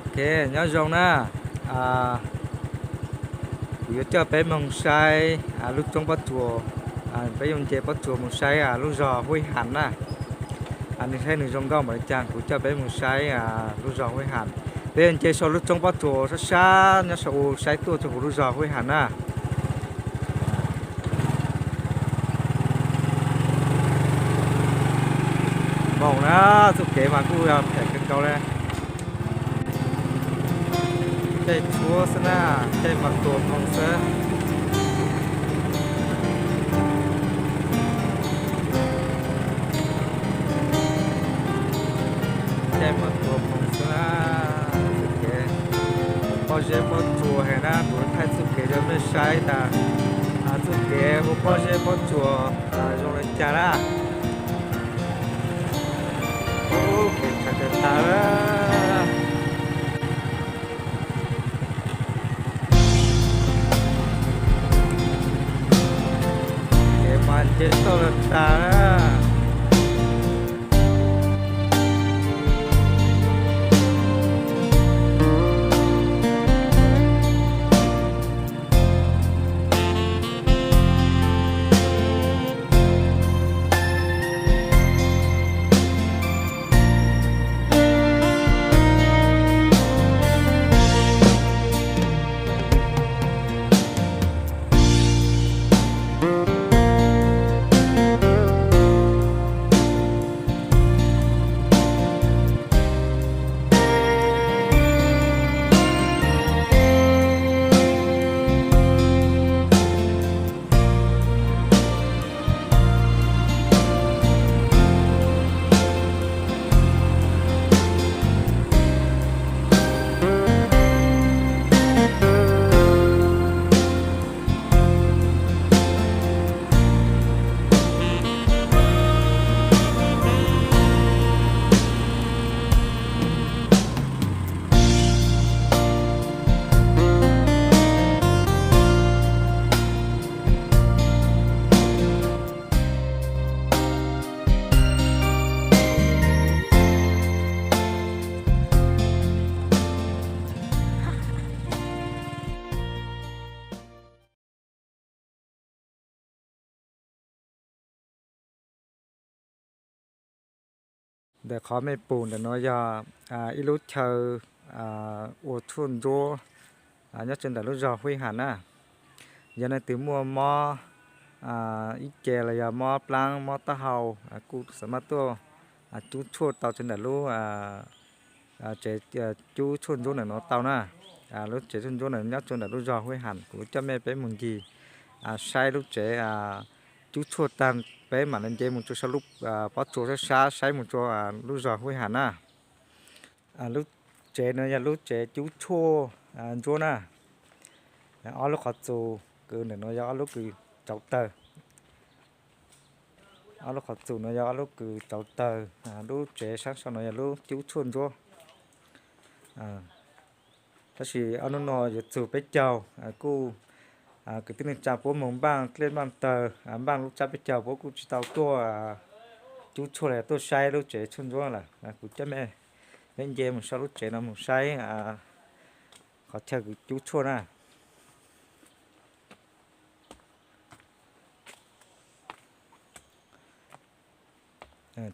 Ok, nyob zoo na. Kuv yuav coj peb moog saib lub roob pob tsuas. Peb yuav nce pob tsuas moog saib lub zog Huib Has na. Nwg saib nwg zoo nkauj npaum li caag, kuv coj peb moog saib lub zog Huib Has. Peb yuav nce sau lub roob pob tsuas sab sab nyob sau u saib tuaj rua huv lub zog Huib Has na. Moog na, txuj kev mas kuj yog phem kawg nkaus le. Caij tshuab xwb na, caij mas tuas moog xwb. Caij mas tuas moog xwb na. Txuj kev pob zeb pob tsuas heev na, kuv thaij txuj kev rua mej saib tas txuj kev ua pob zeb pob tsuas zoo le caag na. Ub, kev tshaav tag tag. Kev mas nce toj le tag. Ntawm qhov mej pum ntawm nuav yog ib lub chaw ua tshuaj ntsuab nyob rua ntawm lub zog Huib Has na. Yog leej twg muaj mob ib ce los yog mob plaab mob taub hau kuj xaav maj tuaj cub tshuaj tau rua ntawm lub tsev cub tshuaj ntsuab ntawm nuav tau na. Lub tsev tshuaj ntsuab ntawm nyob rua ntawm lub zog Huib Has, kuv coj mej peb moog ncig saib lub tsev cub tshuaj taag peb maam le nce moog rua sau lub pob tsuas sab sab saib moog rua lub zog Huib Has na. Lub tsev nuav yog lub tsev cub tshuaj ntsuab na. Ob lub qhov txus kws ntawm nuav yog ob lub kws rauv tawg. Ob lub qhov txus nuav yog ob lub kws rauv tawg, lub tsev saab sau nuav yog lub cub tshuaj ntsuab. Tab sis ob nub nuav yuav txug peb caug kuj kwv tij neej tsaa puab moog npaaj dlej npaaj tawg npaaj lub tsab peb caug puab kuj tsi tau tuaj cub tshuaj los tuaj saib lub tsev tshuaj ntsuab lawm. Kuv coj mej peb nce moog sau lub tsev no moog saib qhov chaw kws cub tshuaj na.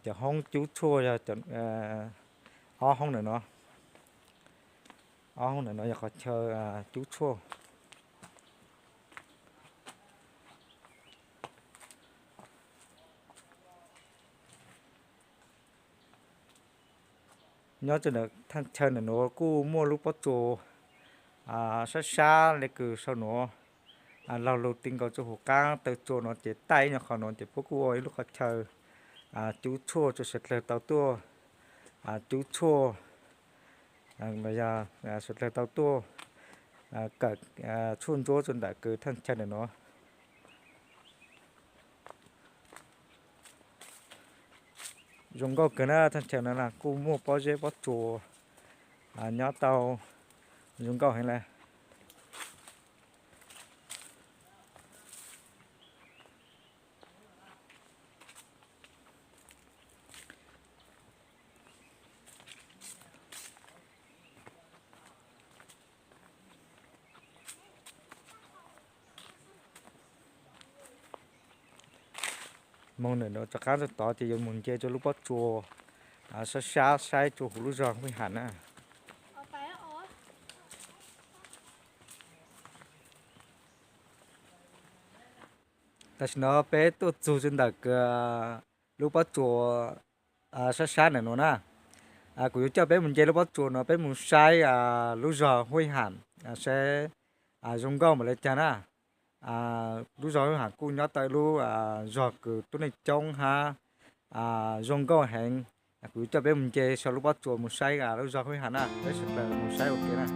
Cov hoob cub tshuaj yog ob hoob ntawm no. Ob hoob ntawm no yog qhov chaw cub tshuaj. Nyob rua ntawm thaaj chaw ntawm nuav kuj muaj lub pob tsuas sab sab le kws sau nuav laug lug ti nkaus rua huv qaab taw tsua nuav ces taij ib nyuag qhov nuav ces puab kuj ua ib lub qhov chaw cub tshuaj rua suav dlawg tau tuaj cub tshuaj los yog suav dlawg tau tuaj kawm tshuaj ntsuab rua ntawm kws thaaj chaw ntawm nuav. Zoo nkauj kawg na, thaaj chaw no kuj muaj pob zeb pob tsuas nyob tau zoo nkauj heev le. Mus ntawm no rov qab txog tod ces yuav mus nce rau lub pob tsuas sab sab saib rau hauv lub zos Huj Ham na. Tam sim no peb tuaj txug rau ntawm lub pob tsuas sab sab ntawm no na. Kuv yuav coj peb mus nce lub pob tsuas no peb mus saib lub zos Huj Ham saib zoo nkauj npaum li cas na. Lub zos Huj Ham kuj nyob tau lub zos kws tuab neeg coob hab zoo nkauj heev. Kuv yuav coj peb mus nce sau lub pob tsuas mus saib lub zos Huj Ham na, peb sawv daws mus saib ua ke na.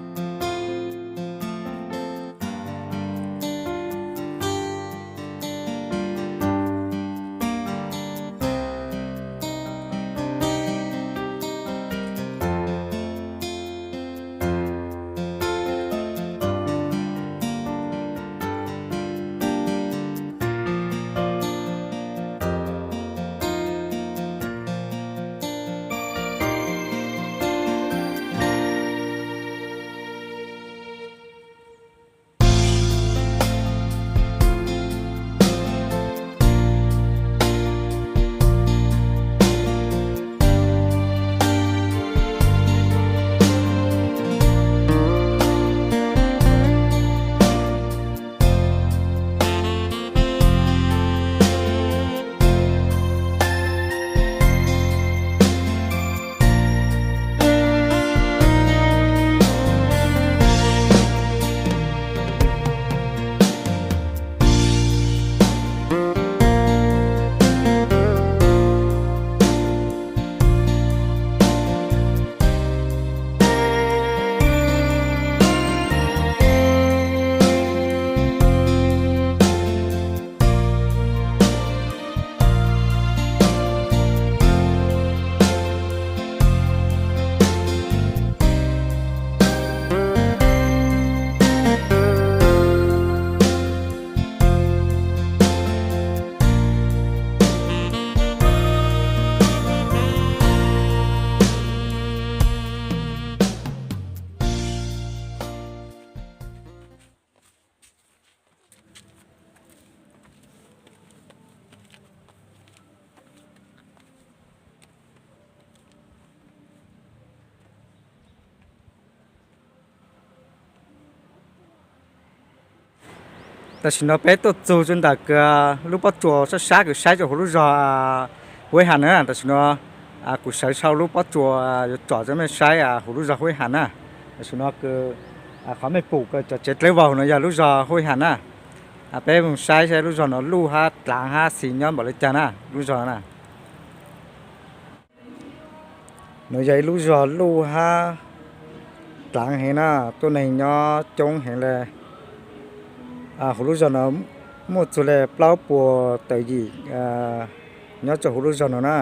Tam sim no peb tuaj txug rau ntawm lub pob tsuas sab sab kws saib rau hauv lub zos Huj Ham na. Tam sim no kuv sawv sau lub pob tsuas yuav tsom rau mej saib hauv lub zos Huj Ham na. Tam sim no kws qhov mej pum kws cov tsev dlawb vog no yog lub zos Huj Ham na. Peb mus saib saib lub zos no luj hab dlaav hab xis nyob npaum li cas na lub zos na. No yog ib lub zos luj hab dlaav heev na, tuab neeg nyob coob heev le. Hauv lub zos no muaj txug le plaub puas tawm yim nyob rau hauv lub zos no na.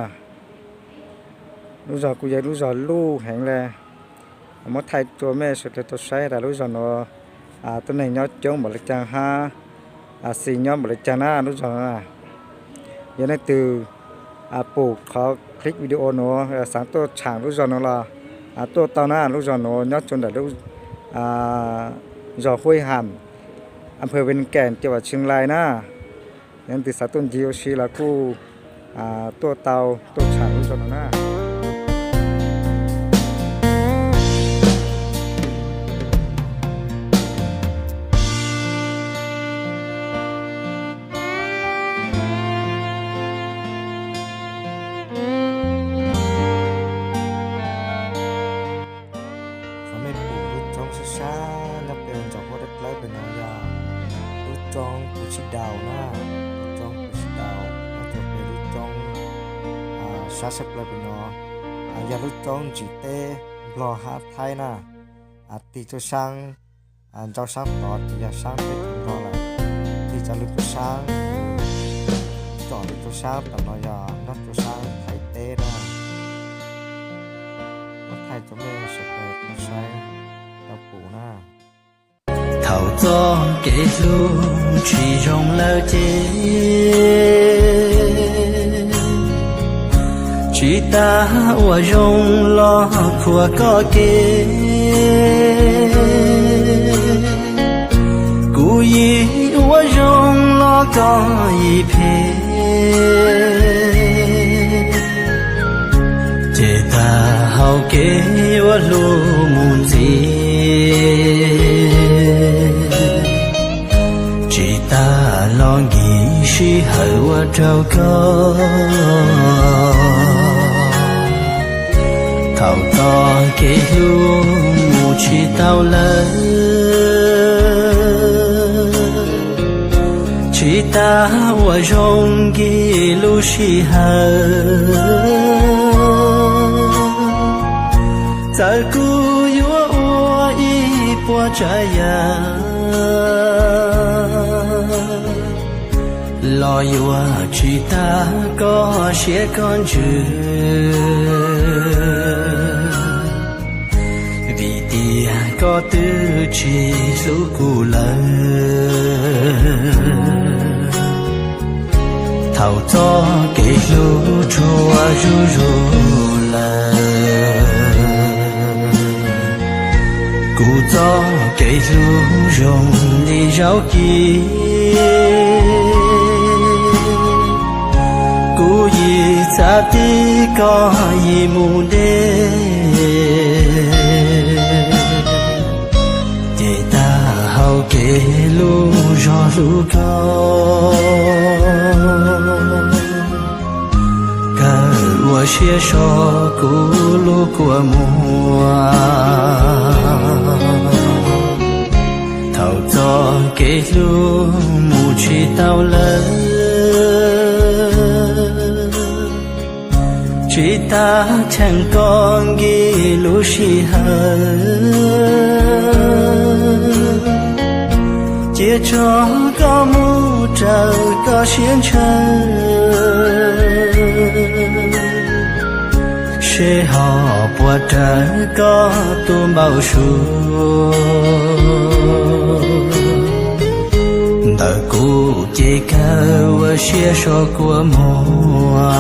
Lub zos kuj yog lub zos luj heev le. Muab thaij rua mej sawv daws tau saib tas lub zos no tuab neeg nyob coob npaum li caag hab xis nyob npaum li caag na lub zos no na. Yog leej twg pum qhov clip video nuav xaav tuaj tshaam lub zos nuav los tuaj tau na. Lub zos nuav nyob rua ntawm lub zos Huj Ham, am pha Vees Kaim, cawm vam Tsheej Lais na. Yog leej twg xaav tuaj ncig ua si los kuj tuaj tau, tuaj tshaam lub zos nuav na. Qhov mej pum lub roob sab sab nyob pem ntsaum huab dawb dlawb pem no yog lub roob Pu Tshib Daus na, lub roob Pu Tshib Daus nyob rua pem lub roob sab sab plaws pem no, yog lub roob ntsim teb Nplog hab Thaib na. Tig rua saab nrau saab tod ces yog saab teb chaws Nplog lawm, tig rov lug rua saab, tsom lug rua saab tom no yog nyob rua saab Thaib teb na. Muab thaij rua mej sawv daws tau saib tau pum na. Thaum txoj kev hlub tsis zoo lawm ces, tsis tas ua zoo los khuam koj kev. Kuv yeej ua zoo los koj yeej phem. Ces tag hauv kev yuav hlub mus ntxiv, tsis tas los nkim sij hawm ua rau koj. Thaum txoj kev hlub mus tsis tau lawm, tsis tas ua zoo nkim lub sij hawm. Txawm kuv yuav ua ib puas tsav yam, los yuav tsis tas koj siab koj ntsws, vim tias koj twb tsis hlub kuv lawm. Thaum txoj kev hlub tshua zuj zus lawm, kuv txoj kev hlub zoo li zaub ci, kuv yim txav tib koj yim mus deb. Ces tag hauv kev hlub zog hlub koj, kawg ua siab so kuv lub kua muag. Thaum txoj kev hlub mus tsis tau lawm, tsis tas cheem koj nkim lub sij hawm, cia tso koj mus raws koj siab ntshaw, seb ho puas raws koj tus npau suav. Ntawm kuv ces kawg ua siab so kua muag.